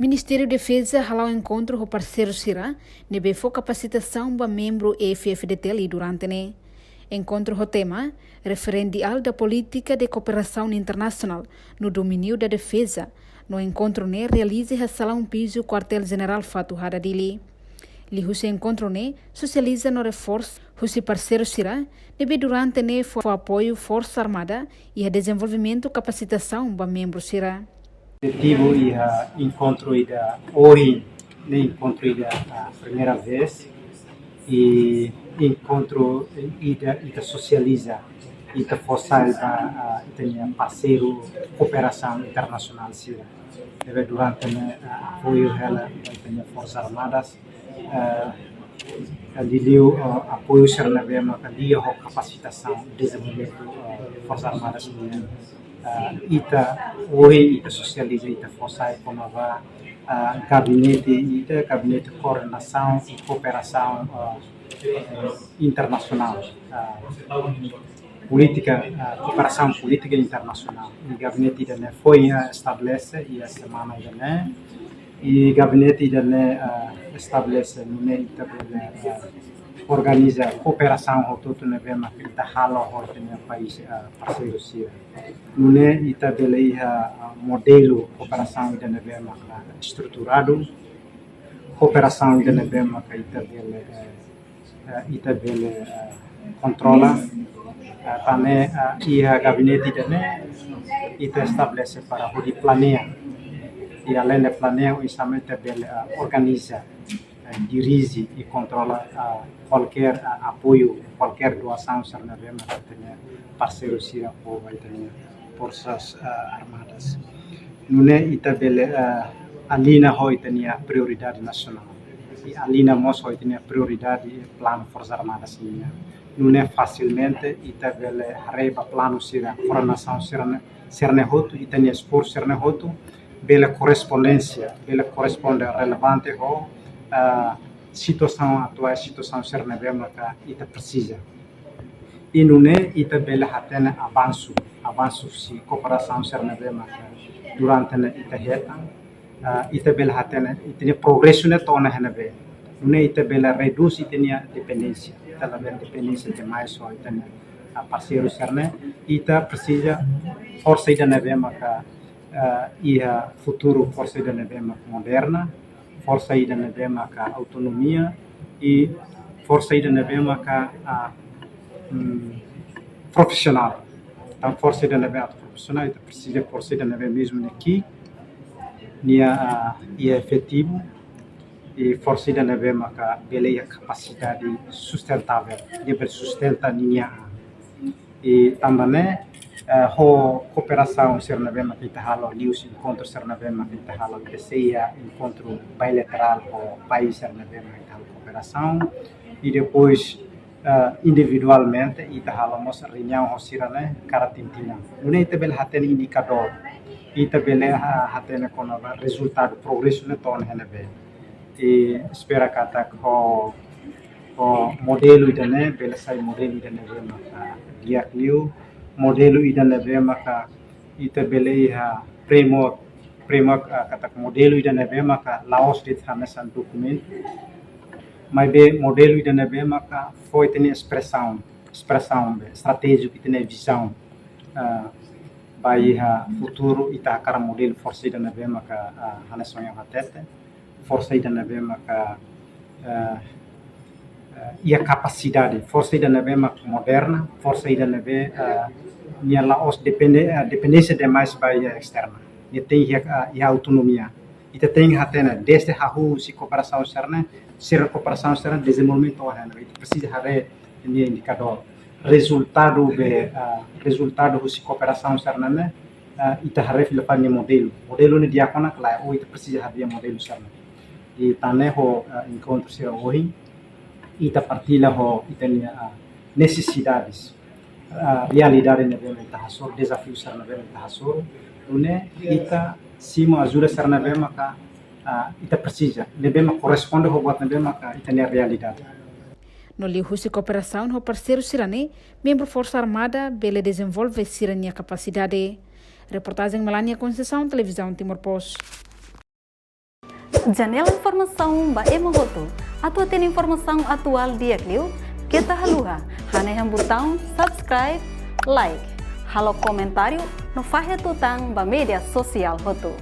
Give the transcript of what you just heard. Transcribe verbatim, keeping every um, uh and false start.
Ministériu Defeza hala'o enkontru ho parseiru sira ne'ebé fó kapasitasaun ba membru F-FDTL durante ne'e. Enkontru ho tema Referencial da Política de Cooperação Internacional no Domínio da Defesa, no enkontru ne'e realiza iha Salaun Pizu, Kuartél Jenerál Fatuhada, Dili. Liuhusi enkontru ne'e sosializa no reforsa husi parseiru sira ne'ebé durante ne'e fó apoiu Forsa Armada iha dezenvolvimentu kapasitasaun ba membru sira. Objetivu iha enkontru ida ohin ne'e, enkontru ida, ah, primeira vez, i enkontru ida ita sosializa, ita fó sai ba, ah, ita-nia parseiru kooperasaun internasionál sira ne'ebé durante ne'e, ah, apoiu hela ba ita-nia Forsas Armadas, ah, liuliu, ah, apoiu sira ne'ebé maka liga ho kapasitasaun, dezenvolvimentu, ah, Forsas Armadas nian. Ah, ita, ohin ita sosializa, ita fó sai kona-ba, ah, gabinete, ita gabinete koordenasaun i kooperasaun, ah, internasionál, ah, polítika, ah, kooperasaun polítika internasionál. I gabinete ida-ne'e foin, ah, estabelese iha semana ida-ne'e. I gabinete ida-ne'e, ah, estabelese nune'e ita bele, ah, organiza kooperasaun hotu-hotu ne'ebé maka ita halo ho ita-nia país, ah, parseiru sira. Nune'e ita bele iha, ah, modelu kooperasaun ida ne'ebé maka estruturadu, kooperasaun ida ne'ebé maka ita bele, eh, eh, ita bele, eh, kontrola. Eh, tanba, eh, iha gabinete ida-ne'e ita estabelese para hodi planeia. I além de planeia, oinsá mak ita bele, eh, organiza, eh, dirije i kontrola, eh, kualkér, eh, apoiu, kualkér doasaun sira ne'ebé maka ita-nia parseiru sira fó ba ita-nia Forsas, eh, Armadas. Nune'e ita bele, eh, aliña ho ita-nia prioridade nasionál. I aliña mós ho ita-nia prioridade planu Forsas Armadas nian. Nune'e fasilmente ita bele haree ba planu sira, koordenasaun sira-ne'e, sira-ne'e hotu, ita-nia esforsu sira-ne'e hotu, bele korrespondénsia, bele korresponde relevante ho, eh, situasaun atuál, situasaun sira ne'ebé maka ita presiza. I nune'e ita bele hatene avansu, avansu husi kooperasaun sira ne'ebé maka durante ne'e ita hetan, ah, ita bele hatene ita-nia progresu ne'e to'o ona iha ne'ebé. Nune'e ita bele redús ita-nia dependénsia, ita labele dependénsia demais ho ita-nia, ah, parseiru sira-ne'e. Ita presiza forsa ida ne'ebé maka, ah, iha futuru, forsa ida ne'ebé maka moderna, forsa ida ne'ebé maka autonomia, i forsa ida ne'ebé maka, ah, mm, profisionál. Entaun forsa ida ne'ebé atu profisionál, ita presiza forsa ida ne'ebé mezmu ne'e ki'ik, nia, ah, nia efetivu, i forsa ida ne'ebé maka bele iha kapasidade sustentável, nia bele sustenta ninia an. I tanba ne'e, eh, ho kooperasaun sira ne'ebé maka ita halo, liuhusi enkontru sira ne'ebé maka ita halo, ke seja enkontru bilaterál ho país sira ne'ebé maka ita halo kooperasaun. I depois, eh, individualmente, ita halo mós reuniaun ho sira-ne'e kada tinan-tinan. Nune'e ita bele hatene indikadór, ita bele ha-, hatene kona-ba rezultadu, progresu ne'e to'o ona iha ne'ebé. I espera katak ho, ho modelu ida-ne'e bele sai modelu ida ne'ebé maka di'ak liu, modelu ida ne'ebé maka ita bele iha framework, framework, ah, katak modelu ida ne'ebé maka la'ós de'it hanesan dokumentu, maibé modelu ida ne'ebé maka fó ita-nia espresaun, espresaun be estratéjiku ita-nia vizaun, ah, ba iha futuru, ita hakarak modelu forsa ida ne'ebé maka, ah, hanesan ohin ha'u hatete, forsa ida ne'ebé maka, eh, eh, iha kapasidade, forsa ida ne'ebé maka moderna, forsa ida ne'ebé, eh, nia la'ós depende, eh, dependénsia demais ba iha esterna. Nia tenke iha, eh, iha autonomia. Ita tenke hatene, dezde hahú husi kooperasaun esterna, sira kooperasaun esterna, dezenvolvimentu ohin, ita presiza haree nia indikadór. Rezultadu be, eh, rezultadu husi kooperasaun esterna ne'e, eh, ita haree fila fali nia modelu. Modelu ne'e di'ak ona ka lae, ou ita presiza hadi'a modelu sira-ne'e. I tan ne'e ho, eh, enkontru sira ohin, ita partilla ho ita-nia, eh, nesesidades, eh, realidade ne'ebé mak ita hasoru, dezafiu sira ne'ebé mak ita hasoru, nune'e ita simu ajuda sira ne'ebé maka, eh, ita presiza, ne'ebé mak korresponde ho buat ne'ebé maka ita-nia realidade. No liuhusi kooperasaun ho parseiru sira-ne'e, membru Forsa Armada bele dezenvolve sira-nia kapasidade. Reportajen Melania Conceição, Televizaun Timor Post. Janela informasaun ba ema hotu. Atu hatene informasaun atuál di'ak liu, keta haluha hanehan butaun subscribe, like, halo komentáriu no fahe tutan ba média sosiál hotu.